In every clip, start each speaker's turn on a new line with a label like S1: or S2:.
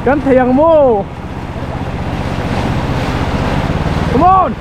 S1: Kan thei ang maw? Come on!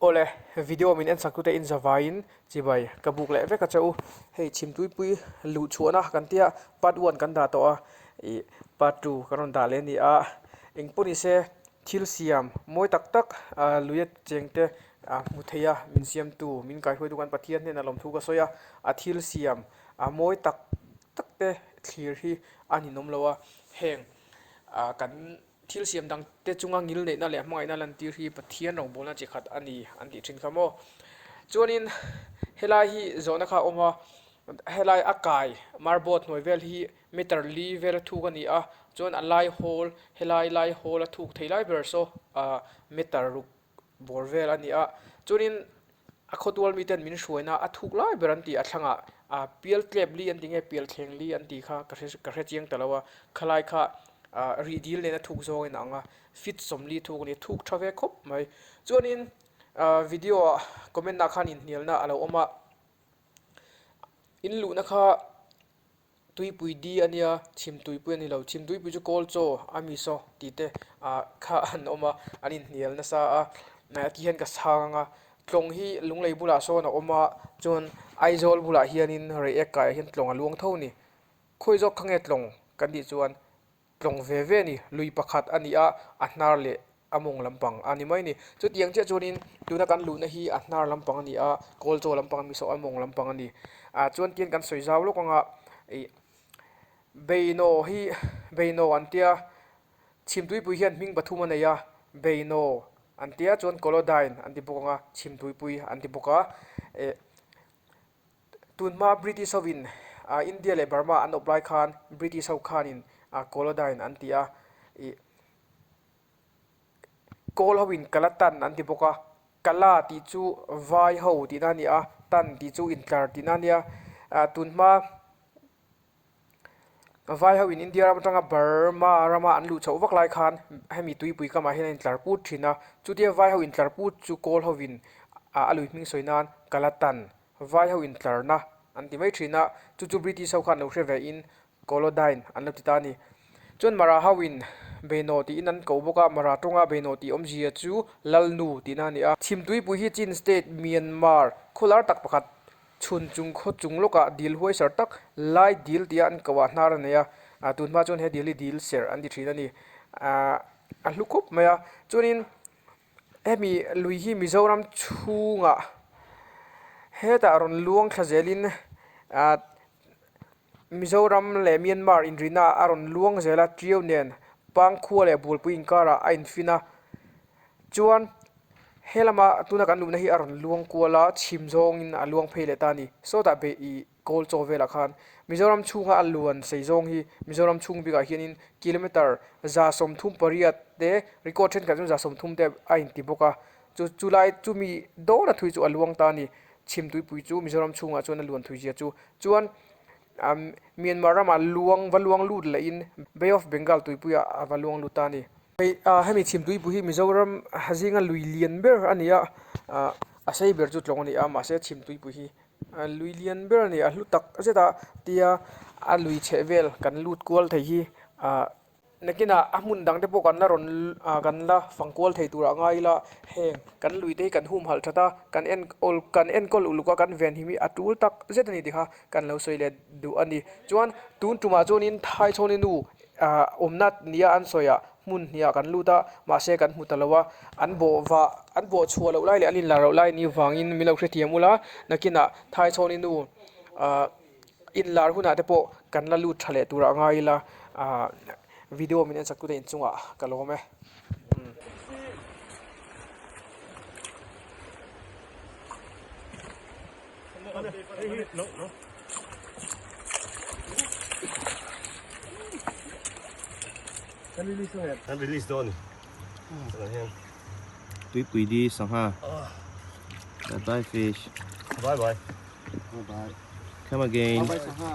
S1: Awle, video min en sak tute in zavaiin chibai ka buk leh vek a che u. Hei chhimtuipui luh chhuahna kan tia part one kan dah tawh a, ih part 2 kan rawn dah leh a ni a. Engpawh ni se thil siam mawi tak tak ah luia cheng te ah hmu thei a min siamtu min kaihruaitu kan Pathian hnenah lawmthu ka sawi a, a thil siam ah mawi tak tak te thlir hi a ninawm lo a, heng ah kan thil siam dang te chunga ngil neihna leh hmangaihna lantir hi Pathian rawngbawlna chi khat a ni an tih thin kha maw. Chuanin helai hi zawhna kha a awm a, helai a kai marboard hnuai vel hi meter li vel a thuk a ni a, chuan a lai hawl helai lai hawl a thuk thei lai ber saw ah meter ruk bawr vel a ni a, chuanin a khawtual miten min hruaina a thuk lai ber an tih a thlangah ah pial tlep li an ti nge pial thleng li an tih kha ka hre ka hre chiang ta lo a, khalai kha ah rih dil nen a thuk zawngin a ang a, feet sawmli thuk a ni a, thuk tha ve khawp mai. Chuanin ah video ah comment ah khan inhnialna a lo awm a, in luhna kha. Tuipui di a nia, chhim tuipui a ni lo. Chhim tuipui chu kawl chaw a mi saw tih te ah kha an awm a, an inhnial nasa a. Ti hian ka chhang ang a, tlawng hi lunglei bulah sawn a awm a, chuan Aizawl bulah hianin Reiek kaiah hian tlawng a luang tho a ni. Khawi zawk kha nge tlawng kan tih chuan Tlawng ve ve a ni, lui pakhat a ni a, a hnar leh a mawng lampang a ni mai a ni. Chutiang chiah chuanin tuna kan luhna hi a hnar lampang a ni a, kawl chaw lampang a ni saw a mawng lampang a ni. Ah chuan tian kan sawi zau lawk anga ih Beinaw hi Beinaw an tia, Chhimtuipui hian hming pathum a nei a, Beinaw an tia chuan Kolodyne an ti bawk anga Chhimtuipui an ti bawk a, eh. Tunhma British hovin India leh Burma an awp lai khan British ho khanin Kolodyne an ti a, ih Kawl hovin Kalatan an ti bawk a, Kala tih chu vai ho tihna a ni a, Tan tih chu intlar tihna a nia. Tunhma Vai ho in India ram atanga Burma rama an luh chhoh vak lai khan hemi tuipui kamah hian a intlar put thin a, chutia vai ho intlar put chu kawl ho in a lui hming sawi nan Kalatan vai ho intlarna an ti mai thin a, chu chu British ho khan lo hre ve in Kolodyne an lo ti ta a ni. Chuan Mara ho in Beinaw tiin an ko bawk a, Mara tawnga Beinaw tih awmzia chu Lalnu tihna a ni a. Chhimtuipui hi Chin State, Myanmar khawlar tak pakhat Chhun chung khaw chung lawkah dil huaisar tak lai dil tia an koh ah hnar a nei a, ah tun hma chuan he dil hi dil serh an ti thin a ni. Ah a hlu khup mai a, chuanin hemi lui hi Mizoram chhungah hetah rawn luang thla zelin ah Mizoram leh Myanmar inrina a rawn luang zel a, Ṭiau nen Pangkhua leh Bualpui inkarah a infin a, chuan he lama tuna kan luhna hi a rawn luang kual a, chhim zawngin a luang phei leh ta a ni. Sawtah be ih kawl chaw velah khan Mizoram chhunga a luan sei zawng hi Mizoram chhung bikah hianin kilometre 38 te record thenkhat chu 30 te a inti bawk a, chu chulai chumi dawna thui chu a luang ta a ni. Chhim tuipui chu Mizoram chhungah chuan a luan thui zia chu chuan Myanmar ramah luang va luang lut lehin Bay of Bengal tuipuiah a va luang lut ta a ni. Hei hemi chhim tuipui hi Mizoram zinga lui lian ber a ni a, a sei ber chu tlawng a ni a, mahse chhim tuipui hi lui lian ber a ni a, hlu tak zet a tia a lui chheh vel kan lut kual thei hi ah. Nakinah a hmun dang te pawh kan la rawn ah kan la fang kual thei turah ngai ila heng kan lui te hi kan humhalh that a kan enkawl kan enkawl uluk a kan venhim hi a tul tak zet a ni tih kha kan lo sawi leh duh a ni. Chuan tun tumah chuanin Thaichhawni nu ah awmna nia an sawi ah hmun hniah kan lut a mahse kan hmu ta lo a an bawh vah an bawh chhuah loh lai leh an inlar loh lai ni vangin min lo hrethiam ula nakinah Thaichhawni nu ah. Inlar hunah te pawh kan la lut tha leh turah ngai ila ahh video min en sak tute inchungah ka lawm e.
S2: Kan release dawn ni.
S3: Tuipui di sangha. Bye bye fish.
S2: Bye bye.
S3: Bye bye. Come again.
S4: Bye bye sangha.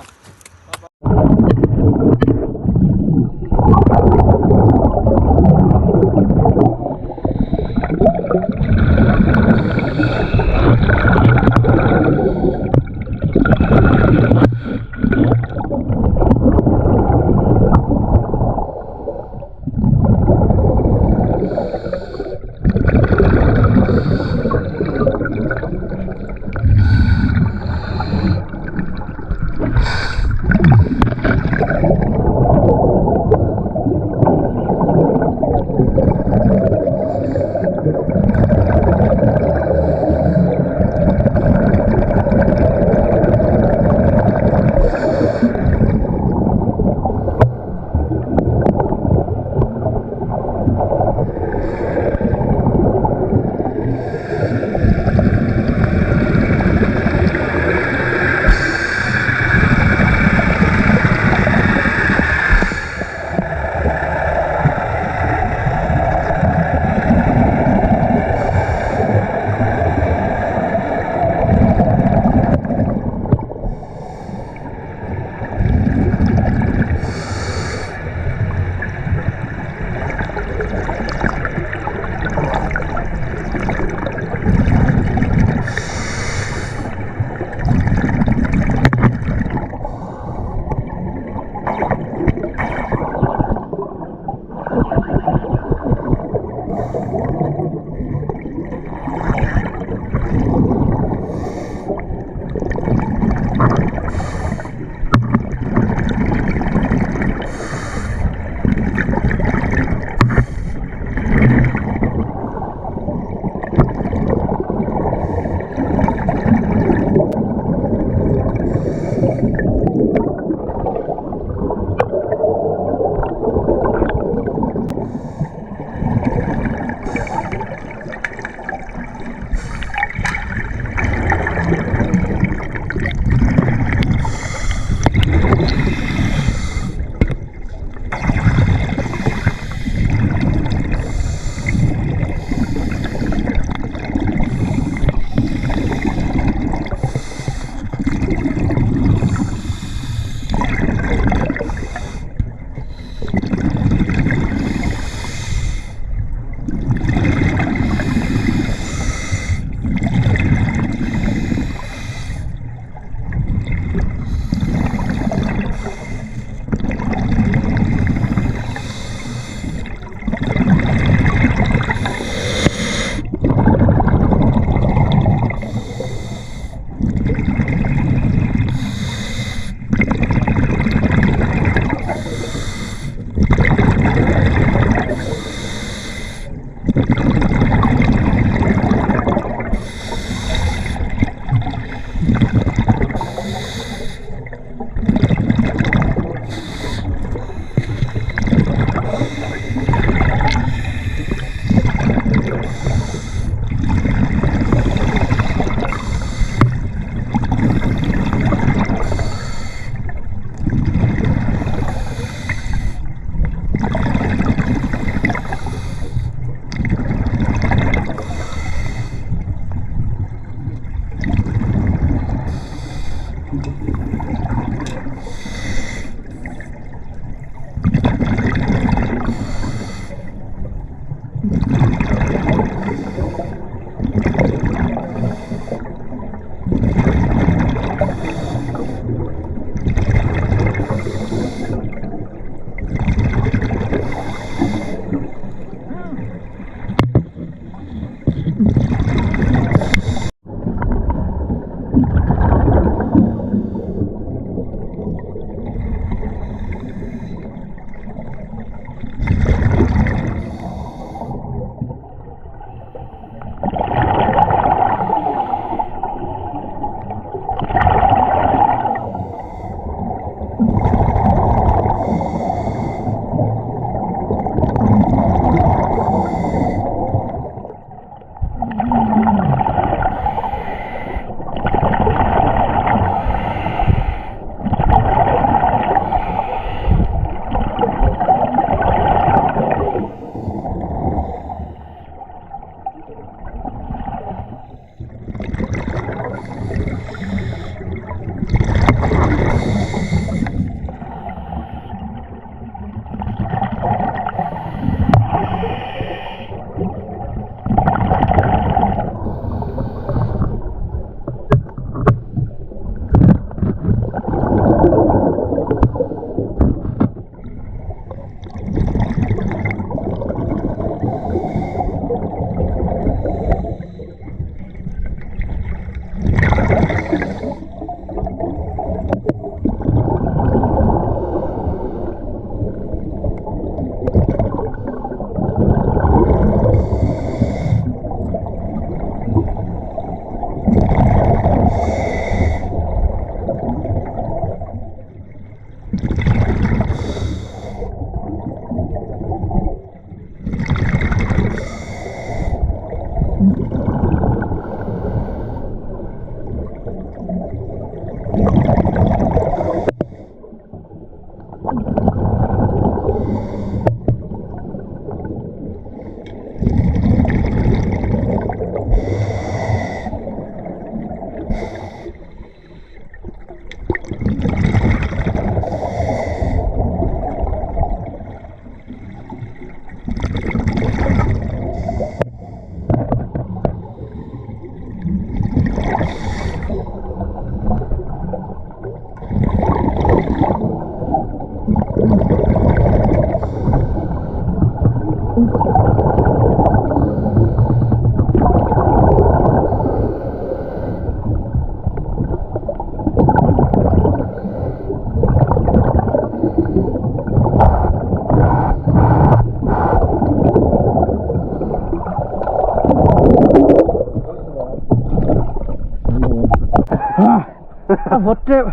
S1: A vawt teuh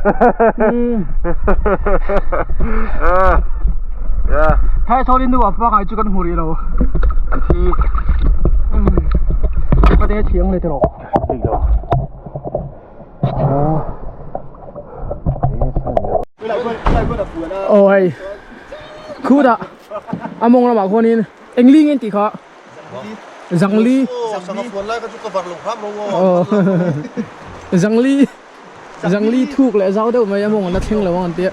S1: Thai sawn in nu a pangai chu kan hmu rih lo Ka te thiang le tiraw Aw hei khutah a mawng lamah khuanin eng li nge an tih kha Zangli Zangli Zangli thuk leh zau deuh mai a mawng an la thleng lo ang an tia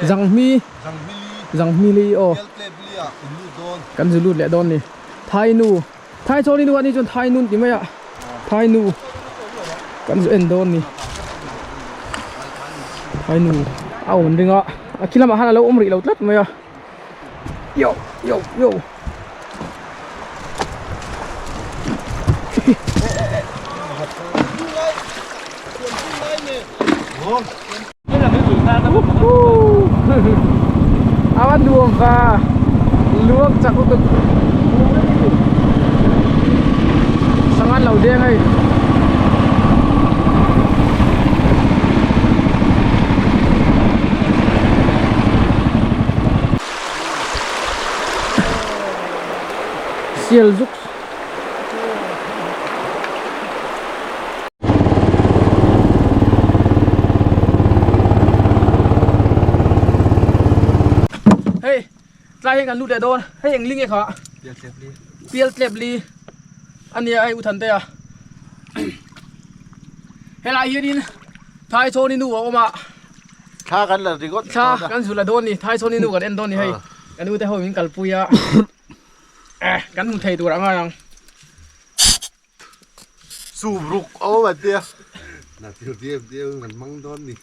S1: Zanghmi Zanghmili aw kan zu lut leh dawn ni Thai nu Thai chaw ni nu ani chuan Thai nun ti mai a Thai nu kan zu en dawn ni Thai nu a awm ring a a khi lamah khan a lo awm rih lo tlat mai a yo yo yo A va nuam va luak chak lutuk sangan lo deng hei sial zuk Hei tlai hian kan lut leh dawn hei eng ling e kha pial tlep li ania hei u Thantea helai hianin thai chhawni nu a awm a
S3: thla kan la ringawt
S1: thla kan zu la dawn ni thai chhawni nu kan en dawn ni hei kan ute ho min kalpui a Eh, kan hmu thei tur a ngai ang.
S3: Sum ruk a awm a tia. Na thil diam diam kan hmang dawn ni.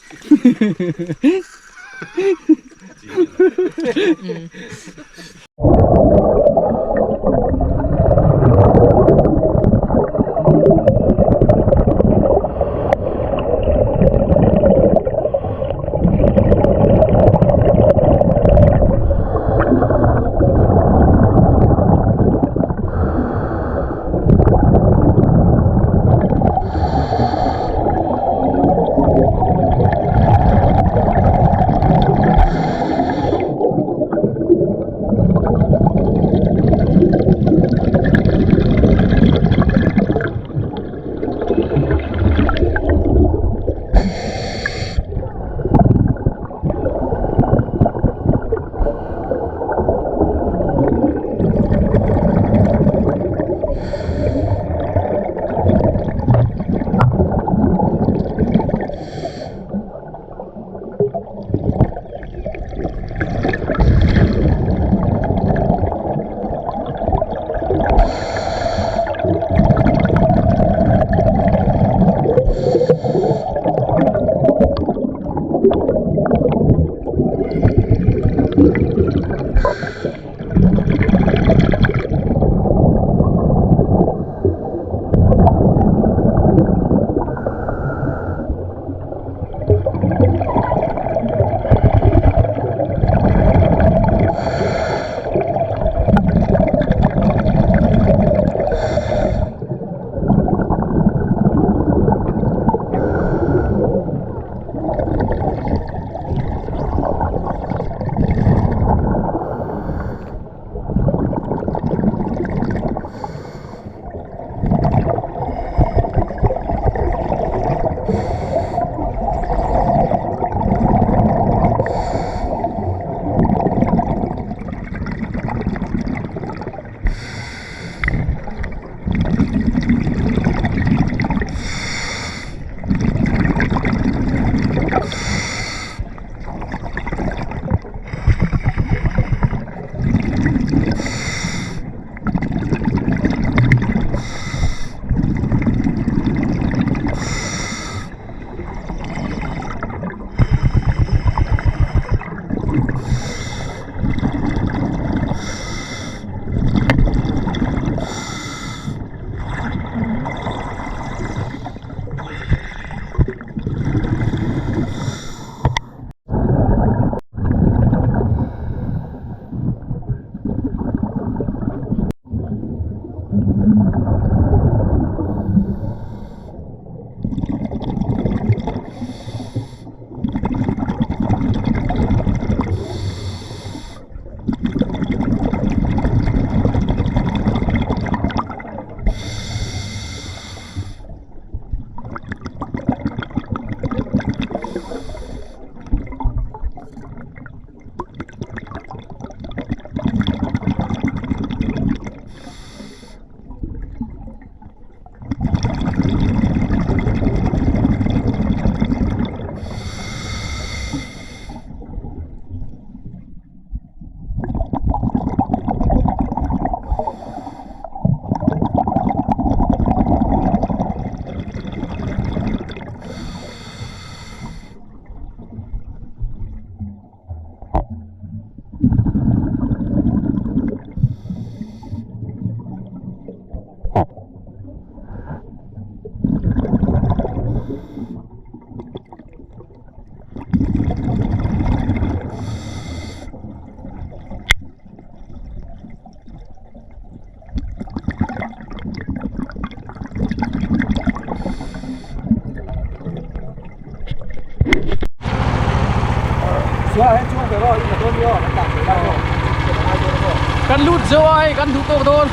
S1: Kan lut zo a hei kan duh tawk dawn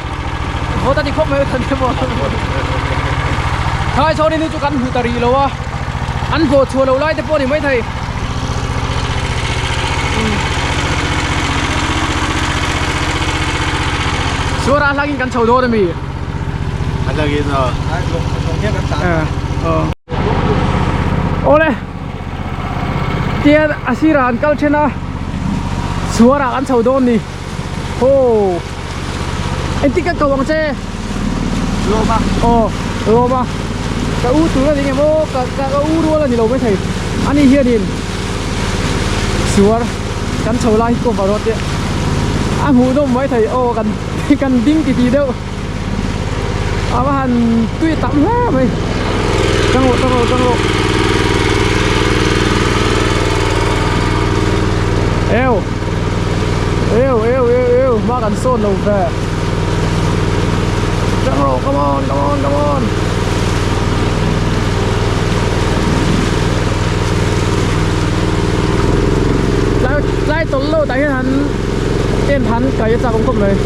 S1: vawt a ti khawp mai kan emaw thlai chhawn hi chu kan hmu ta rih lo a an vawh chhuah loh lai te pawh a ni maithei. Suara hlangin kan chho dawn ami?
S3: A hlangin a.
S1: Awle tian a sirah an kal then a suarah kan chho dawn ni aw engtin ka ko ang che
S3: Lawma
S1: aw Lawma ka u tur a ni nge maw ka ka u rual a ni lo maithei ani hianin suar kan chho lai hi cover rawh teh a hmuh nawm maithei aw kan kan ding ti tih deuh. A va han tui tam hle mai tang rawh tang rawh tang rawh eu eu eu eu eu hma kan sawn lo ve tang rawh come on come on come on tlai tlai tawlh lo tah hian han tent han kai a chak awm khawp mai.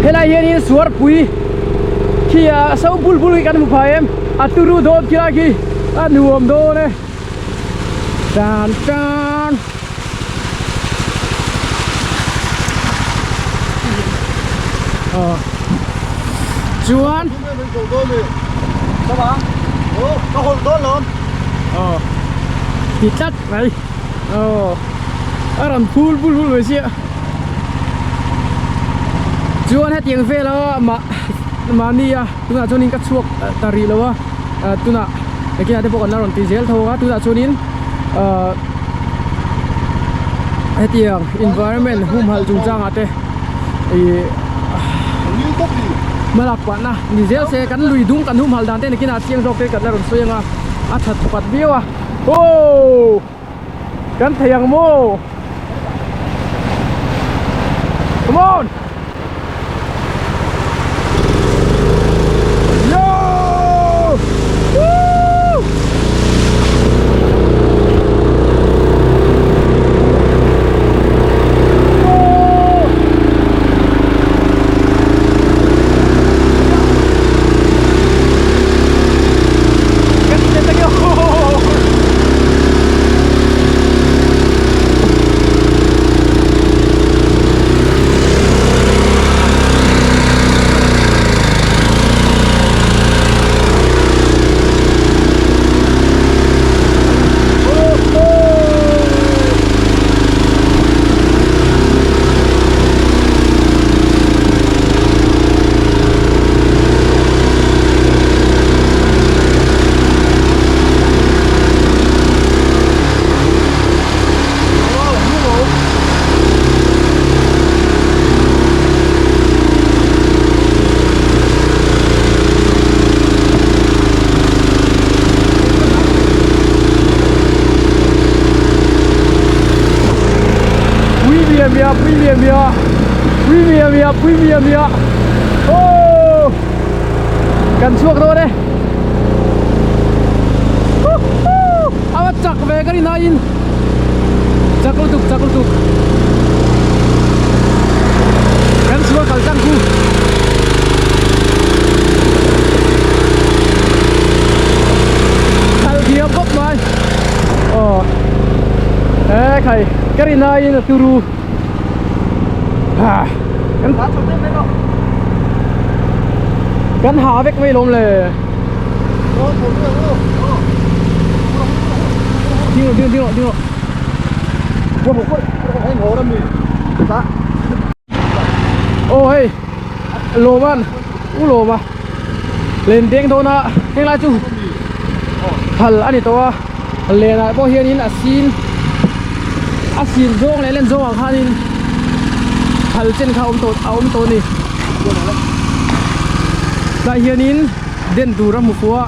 S1: Helai hianin suarpui khi a so bul bul hi kan hmu phai em a turu dawn khi lai khi a nuam dawn e tan tan ờ chuan ờ thì tắt này ờ a rawn phul bul bul mai sia chuan hetiang vela mah mahni a tunah chuanin ka chhuak ta rih lo a tunah engtin ah te pawh kan la rawn ti zel tho a tunah chuanin ahh hetiang environment humhalh chungchangah te ih hmalak pahna ni zel se kan lui dung kan humhalh dan te nakinah chiang zawk te kan la rawn sawi ang a a that pat viau a aww kan thei ang maw come on yo Woo! Pui mia mia pui mia mia pui mia mia pui mia mia oh kan chhuak dawn e a va chak ve ka rin aiin chak lutuk chak lutuk kan chhuak kal tlang chu khalh thiam bawk mai aw e khai ka rin aiin a turu ha kan kan ha vek mai lawm le ding rawh ding rawh ding rawh aw hei lawman u lawma len deng dawn a heng lai chu phal a ni tawh a. Lenah pawh hianin a sin a sin zawng leh len zawngah khanin phal chen kha a awm tawh a awm tawh a ni. Tlai hianin den tur a hmu fuh a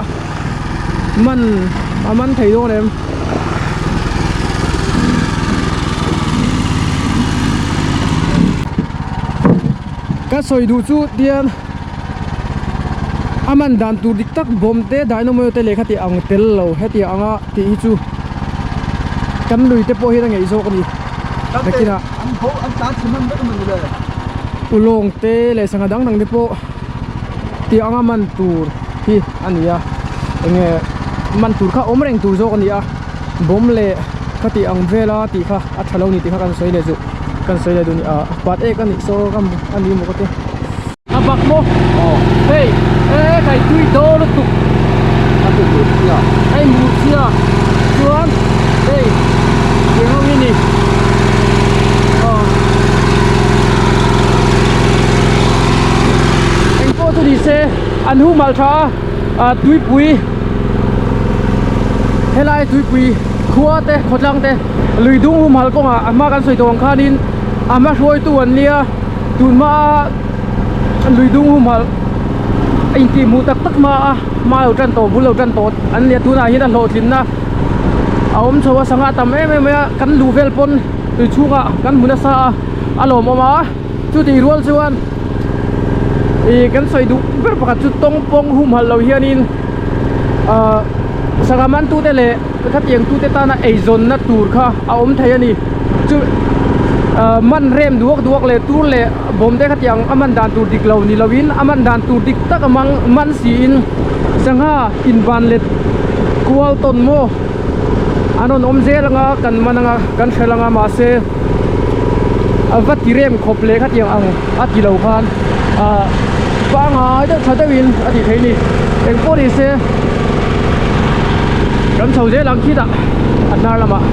S1: man a man thei dawn em? Ka sawi duh chu tian a man dan tur dik tak bawm te dynamo te leh khati ang tel lo hetiang anga tih hi chu kan lui te pawh hian a ngeih zawk a ni nakinah ulawng te leh sangha dang dang te pawh tih anga man tur hi a ni a enge man tur kha awm reng tur zawk a ni a bawm leh khati ang vela tih kha a tha lo ni tih kha kan sawi leh chu kan sawi leh duh a ni a pat ek a nih saw ka a ni maw ka ti a bak maw hei e kai tui dawn lutuk
S3: a tui mur chhia
S1: hei mur chhia chuan hei eng ang i ni aw eng pawh chu ni se an humal tha a ah tuipui helai tuipui khua te khawtlang te lui dung humhal kawngah a hma kan sawi tawh ang khanin a hma hruaitu an nia tun hma lui dung humhal a intih hmuh tak tak hma a hma lo tan tawh bul lo tan tawh an nia tunah hian a hlawhtlinna a awm chho a sangha tam em em mai a kan luh vel pawn tui chhungah kan hmu nasa a a lawmawm a chutih rual chuan ih kan sawi duh ber pakhat chu tawng pawng humhalh lo hianin ahh sangha man tute leh khatiang tute tana eizawnna tur kha a awm thei a ni chu ahh man rem duak duak leh tur leh bawm te khatiang a man dan tur dik lo ni lovin a man dan tur dik tak a mang man siin sangha invan let kual tawn maw an rawn awm zel anga kan man anga kan hrel anga mahse a va ti rem khawp leh khatiang ang a ti lo khan ahh pangai deuh tha deuhin a tih theih a ni engpawh ni se kan chho zel ang khitah a hnar lamah.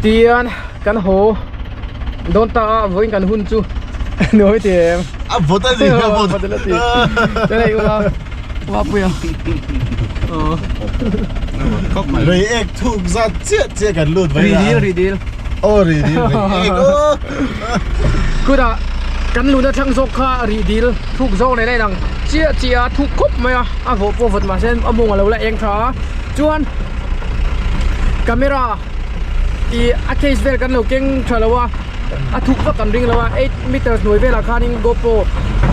S1: Tian kan haw dawn ta a vawiin kan hun chu nuam i ti em
S3: a vawt a ni a vawt
S1: a ti chuan hei ula Mapuia aw
S3: Rei ek thuk zat chiah chiah kan lut mai
S1: la. Ri dil ri dil.
S3: Aw ri dil rei ek aw.
S1: Kutah kan luna thlang zawk kha ri dil thuk zawk nen a inang chiah chiah a thuk khawp mai a a vawh pawh vawt mahse a mawng a lo la eng tha a chuan camera ih a case vel kan lo keng tha lo a a thuk vak kan ring lo a 8 meters hnuai velah khanin GoPro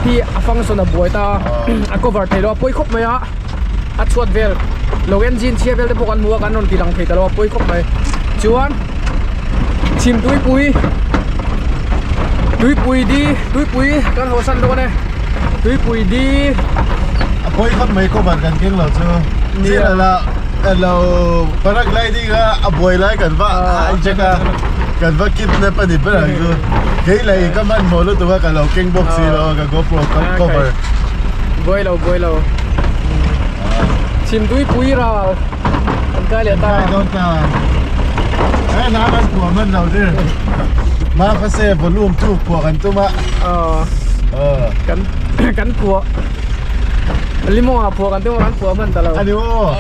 S1: hi a function a buai ta a a cover thei lo a pawi khawp mai a a chhuat vel lo engine chhia vel te pawh kan hmu a kan rawn ti lang thei ta lo a pawi khawp mai chuan chhim tuipui tuipui di tuipui kan haw san dawn e tuipui di
S3: a pawi khawp mai cover kan keng lo chu nia la lo paragliding a a buai lai kan va hijack a kan va kidnap a ni ber ang chu kei leh in ka hmanhmawh lutuk a ka lo keng bawk si lo a ka GoPro cover
S1: buai lo buai lo chhim tuipui ral kan kai leh ta
S3: kai dawn ta he hla kan phuah hman lo dir ma kha se volume 2 phuah kan tum a
S1: kan kan phuah limawng ah phuah kan tum a kan phuah hman ta lo
S3: ani maw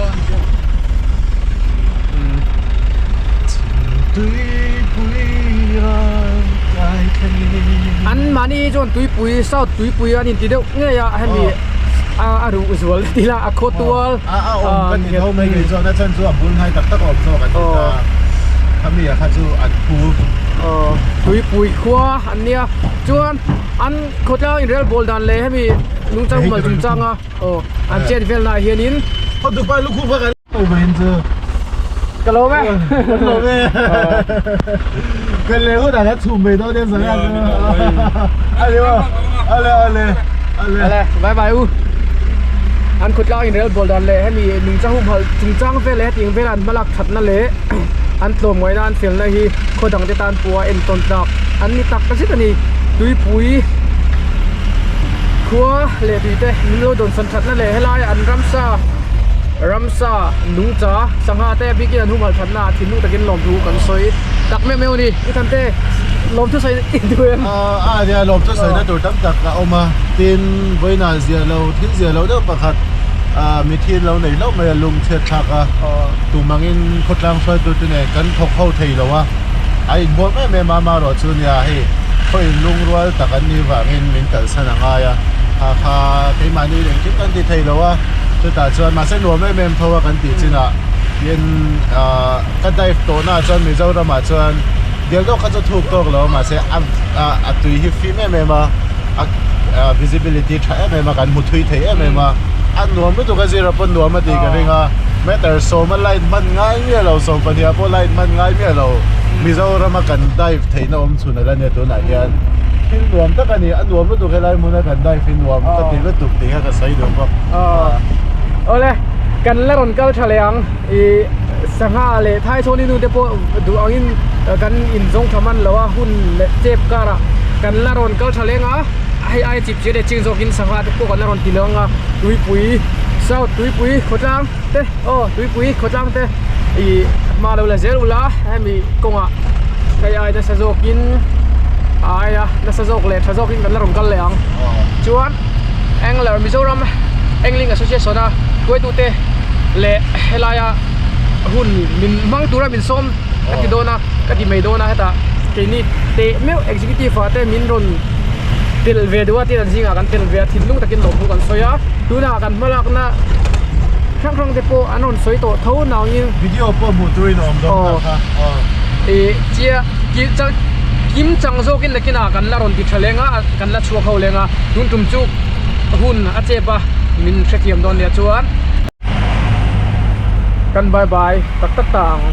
S1: An mahni chuan tuipui south tuipui an inti deuh ngei a hemi a ruh zual ti la a khaw tual
S3: a a awm ka ti tho mai kei chuan a chhan chu a bul ngai tak tak a awm zawk an ti ta khami a kha chu an phu
S1: tuipui khua an nia chuan an khawtlang inrel bawl dan leh hemi nungchang humal chungchanga aw an chet velnaah hianin
S3: Hotupa lukhum kha kan Ôi mình chưa
S1: Ka lawm e.
S3: Ka lawm e. Ka leh hun ah ka chhum mai dawn em zanga chu. Ale aw. Ale ale. Ale.
S1: Ale bye bye u. An khawtlang in rel bawl dan leh hemi nungchang humhalh chungchang vel leh hetiang vel an hmalak thatna leh An tlawmngaihna an felna hi khaw dangte tan pawha entawn tlak an ni tak zet a ni. Tuipui khua leh tuite min lo dawnsawn thatna leh helaia an ramsa ramsa nungcha sangha te bikin an humhalh thatna ah thinlung takin lawmthu kan sawi tak meuh meuh a ni. I Thante lawmthu sawi i duh em?
S3: A nia lawmthu sawina tur tam tak a awm a, tin vawiinah ziah lo thil ziah lo deuh pakhat mitthi an lo nei hlauh mai a lung chhiat thlak a. Tumangin khawtlang hruaitute nen kan thawk ho thei lo a, a inhuam em em a, amaherawhchu nia hei khaw inlungrual tak an nih vangin min kalsan a ngai a, kha kha keimahni engkim kan ti thei lo a, chutah chuan mahse nuam em em tho a kan tih chinah tin ah ka dive tawhnaah chuan Mizoramah chuan dial deuh kha chu thuk tawk lo a mahse a a tui hi fim em em a, a visibility tha em em a kan hmu thui thei em em a, a nuam lutuk a zira pawn nuam a tih ka ring a. Meter sawma light hman ngai miah lo, 12 ah pawh light hman ngai miah lo, Mizorama kan dive theihna awm chhun ala nia tunah hian thil nuam tak a ni, a nuam lutuk helai hmuna kan dive hi nuam ka ti lutuk tih kha ka sawi duh bawk.
S1: Awle, kan la rawn kal tha leh ang, ih sangha leh thaichhawni nu te pawh duh angin kan inzawng tha hman lo a, hun leh chep karah kan la rawn kal tha leng a, hei aia chip chiah leh ching zawkin sangha te pawh kan la rawn ti leh ang a, tuipui. South tuipui khawtlang te aw tuipui khawtlang te ih hma lo la zel ula hemi kawngah hei ai nasa zawkin a aia nasa zawk leh tha zawkin kan la rawn kal leh ang chuan Angler Mizoram Angling Association a hruaitute leh helaia hun min hmang tura min sawm ka ti dawn a ka ti mai dawn a hetah keini teh meuh executive ah te min rawn tel ve duh a tin an zingah kan tel ve a thinlung takin lawmthu kan sawi a tunah kan hmalakna hrang hrang te pawh an rawn sawi tawh tho nangin
S3: video pawh hmuh turin a awm dawn tak kha aw
S1: ih chia ki chang kim chang zawkin nakinah kan la rawn ti tha leng a kan la chhuak ho leng a tun tum chu hun a chep a min hrethiam dawn nia chuan kan bye bye tak tak ta ang.